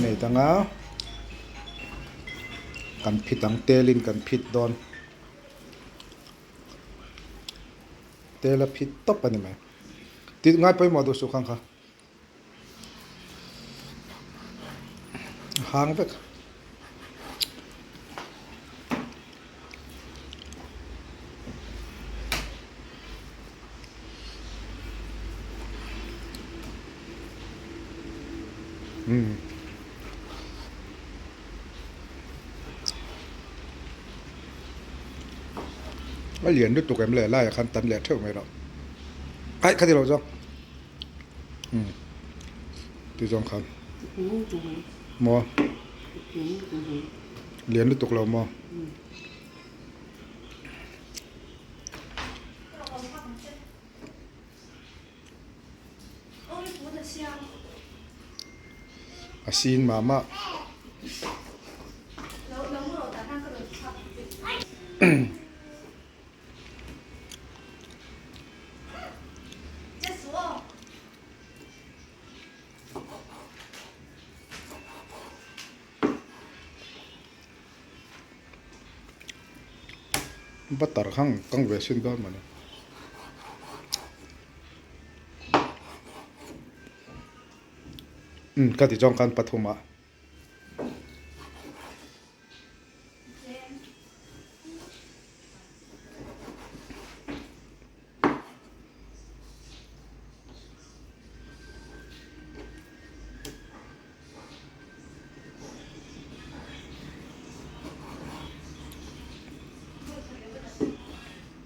marinate anga kan phit ang telin kan phit dawn tel a phit tawp a ni mai tih ngai pawimawh duh suh khang kha a hang vek. A lian lutuk em le laiah khan tam leh theuh mai rawh aih kha ti lo zawk ti zawng khan maw lian lutuk lo maw. A sin mah mah. Butter kha ang kang ve sin dawn mawni. Umm ka ti zawng khan pathum ah.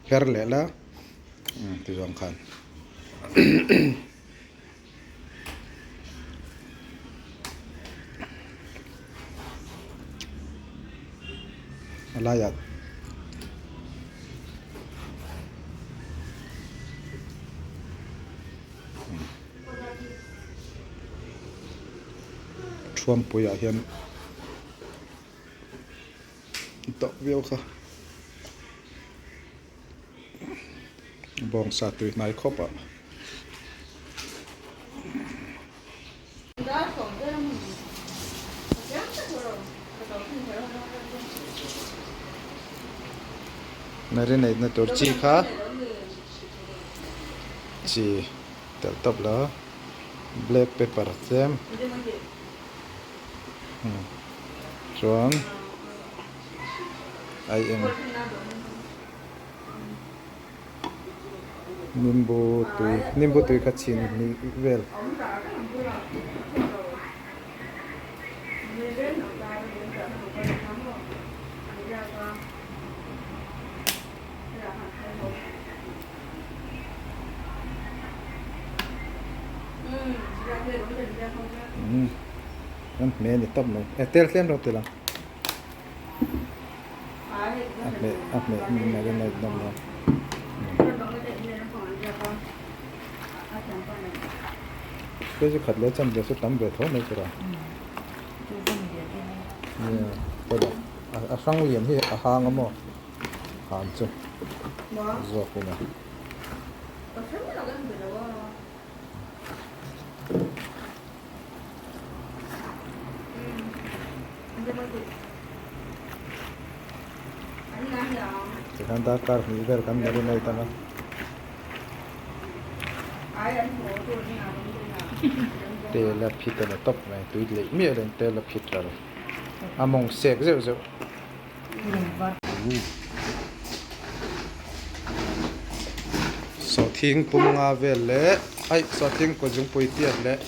Her leh la ti zawng khan a laiah Thuampuiah hian tawk viau kha bawngsa tui hnai khawp ah. Marinate na tur chi kha chi telh tawp lo black pepper tlem chuan ai eng nimbu tui nimbu tui kha chhin hnih vel. An hmeh a ni tawp mai e tel tlem rawh tila a hmeh a hmeh marinate nawm lo kg khat leh chan ve chu tam ve tho mai tur a a hrang lian hi a hang a maw. Han chu zawk ila. Tikhan darkar hnih vel kan marinate ang a. Tel a phit a la tawp mai tui leh miah lo in tel a phit ral a mawng sek zeuh zeuh. Sawhthing pum nga vel leh aih sawhthing kut zungpui tiat leh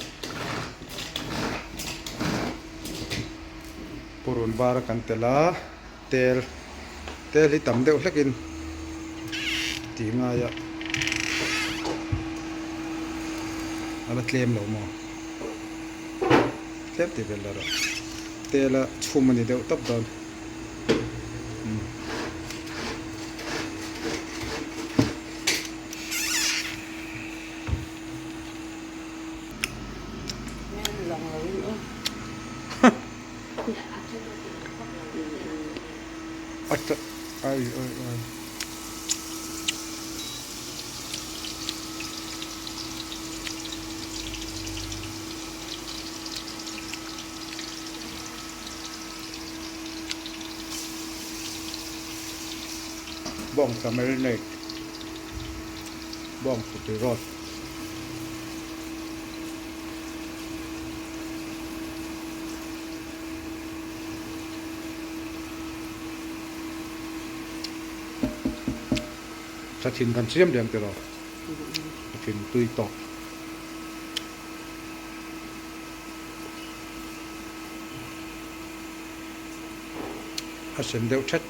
purun var kan tel a tel tel hi tam deuh hlek in ti ngai a a la tlem lo maw tlem tih vel erawh tel a chhum a ni deuh tawp dawn. Ai ai ai. Bawngsa marinate, bawngsa tui rawt. Tha thin kan siam diam tiraw? Tha thin tui tawh. A sen deuh thet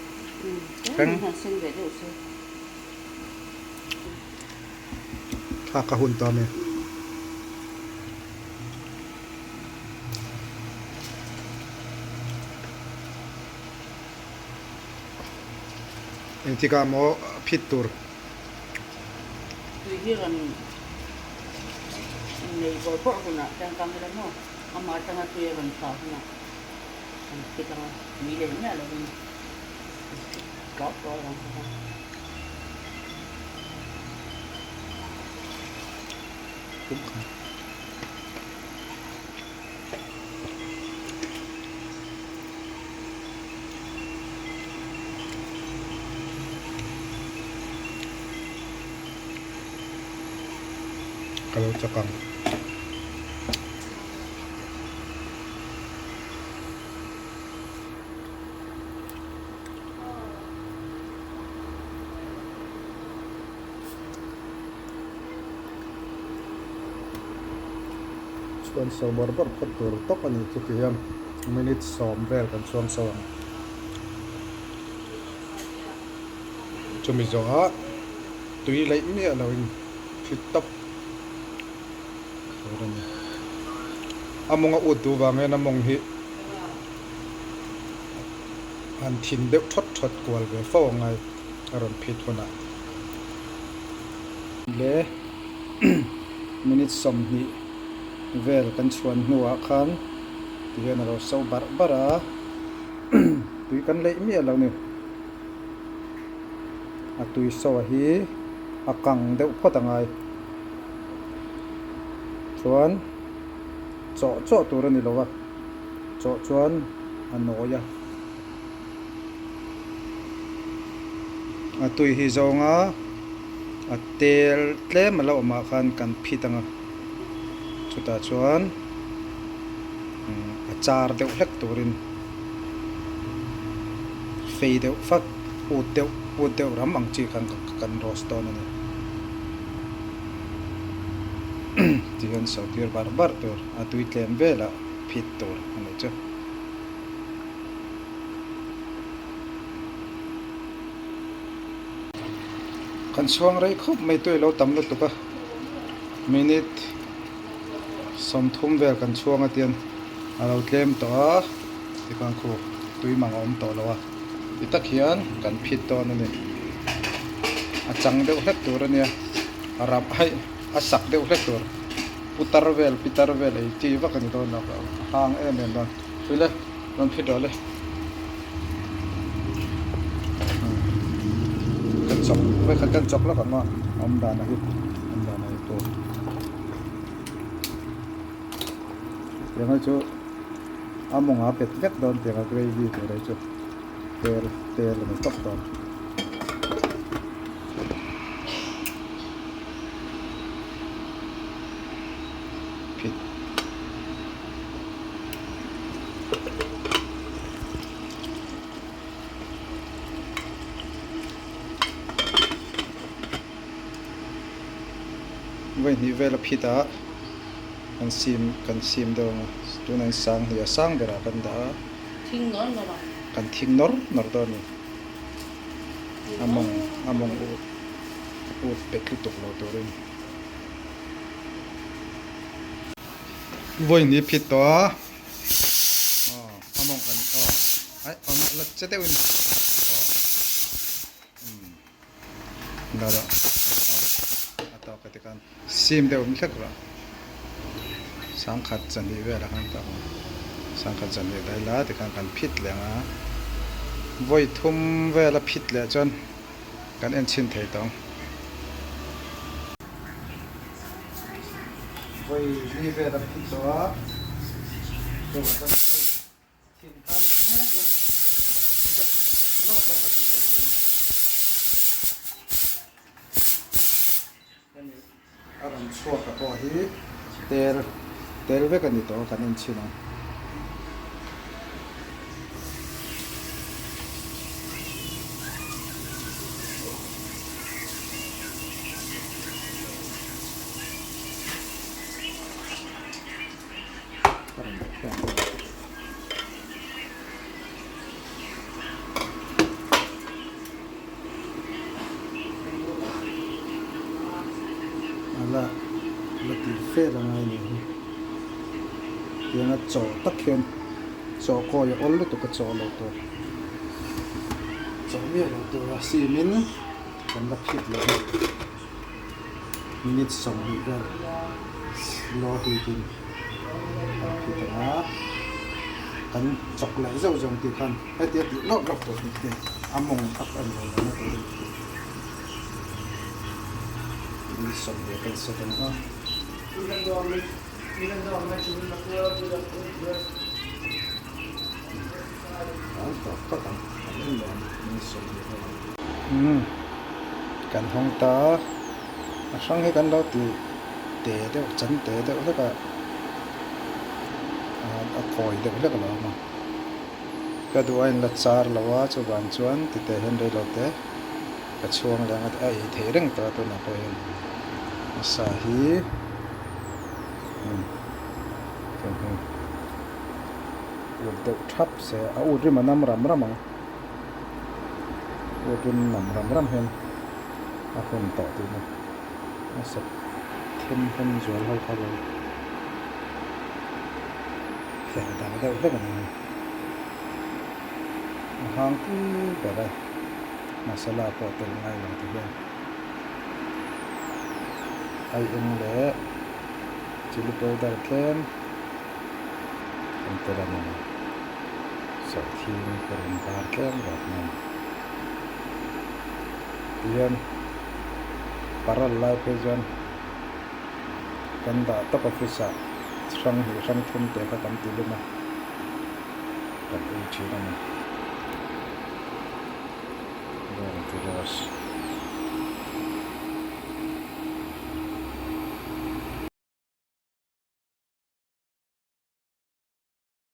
thleng. Thlak a hun tawh a mi. Engtikah maw phit tur? Tui hi rawn nei bawrh bawrh hunah chuan kang ila maw? Amah atanga tui a rawn chhuah hunah kan phit ang a, tui leh miah lovin kan phit tlawk tlawk ang bawk a. Ka lo chak ang. Chhuan so bawrh bawrh phawt tur tawp a ni chu ti hian minute sawm vel kan chhuang so ang. Chumi zawhah tui laih miah loin thli tawp tur a ni. A mawng a ut duh vang hian a mawng hi han thin deuh thawt thawt kual ve fo ang ngai a rawn phit hunah. Le minute 20 vel kan chhuan hnuah khan tihian a lo so barh barh a, tui kan leih miah lo ni. A tui so hi a kang deuh phawt a ngai. Chuan chawh chawh tur a ni lo a, chawh chuan a nawi a. A tui hi zawnga a tel tlem a lo awm ah khan kan phit ang a, chutah chuan a char deuh hlek turin fei deuh fak ut deuh ut deuh ram ang chi khan kan roast dawn a ni. Tihian so tir barh barh tur a tui tlem velah phit tur a nih chu. Kan chhuang rei khawp mai tui a lo tam lutuk a, minute 30 vel kan chhuang a tian a lo tlem tawh a, tikhan khu tui mang a awm tawh lo a, ti tak hian kan phit dawn a ni, a chang deuh hlek tur a nia, a ram hei a sak deuh hlek tur putar vel pitar vel ei chi vak a ni dawn lo a hang em em dawn. Tui le, rawn phit rawh le. Kan chawk, vawikhat kan chawk lawk ang aw, awm dan a hi, awm dan a hi pawh. Tiang hi chu a mawng a pet vek dawn tiang a gravy tur hi chu tel tel a ni tawp dawn. Phit. Vawi hnih vel a phit a kan sim kan sim deuh ang a tunah hian sang hnih a sang berah kan dah a kan thing nawr nawr dawn a ni a mawng a mawng ut ut pet lutuk lo turin. Vawi ni phit tawh a aw a mawng kan aw ai awm la che deuhin aw umm la rawh aw a tawk a tikhan sim deuh awm hlek rawh sangkhat chahnih velah khan tawk ang sangkhat chahnih daih la tikhan kan phit leh ang a vawi thum vela phit leh chuan kan en chhin thei tawh ang. Vawi li vel a phit tawh a, chuvang chuan hei thin khan hlek in lawk lawk a tih tur hun a ti. Tel tel vek a ni tawh a kan en chhin ang. Ka rawn dah khian bawk a. A la la tih fel a ngai nih hi. Tianga chaw tak hian chaw kawi a awl lutuk a chaw lo tur chaw miah lo tur a simin kan la phit leh a minute 20 vel slow heat in kan phit ang a kan chawk leh zeuh zeuh ang tih khan Hetia tih lawk lawk tur hi te a mawng tak a ni lo na turin min sawm ve kan set ang a. An tawp phawt ang kan en leh ang min sawm ve ho ang. Umm kan hawng ta a hrang hi kan lo ti te deuh chan te deuh hlek a a kawi deuh hlek a lo awm a. Ka duh a in la char lo a, chuvang chuan titeh hian rei lo te ka chhuang leh ang a, a ei thei reng tawh a tunah pawh hian a sa hi umm heng hi ut deuh thap se a ut rim a nam ram ram ang ut rim nam ram ram hian a hun tawh tihna a sa them hem zual ho kha lo. Fer dang deuh hlek a ni a, a hang tui ber a, masala pawh tel ngai lo ti hian aieng leh chilli powder tlem an tel a ni, sawhthing purun var tlem rawt nen tihian paral lai phei chuan. Kan dah tawp office ah hrang hnih hrang thum teh kha kan ti lum a, kan ei thin a ni. Bawng ti roast.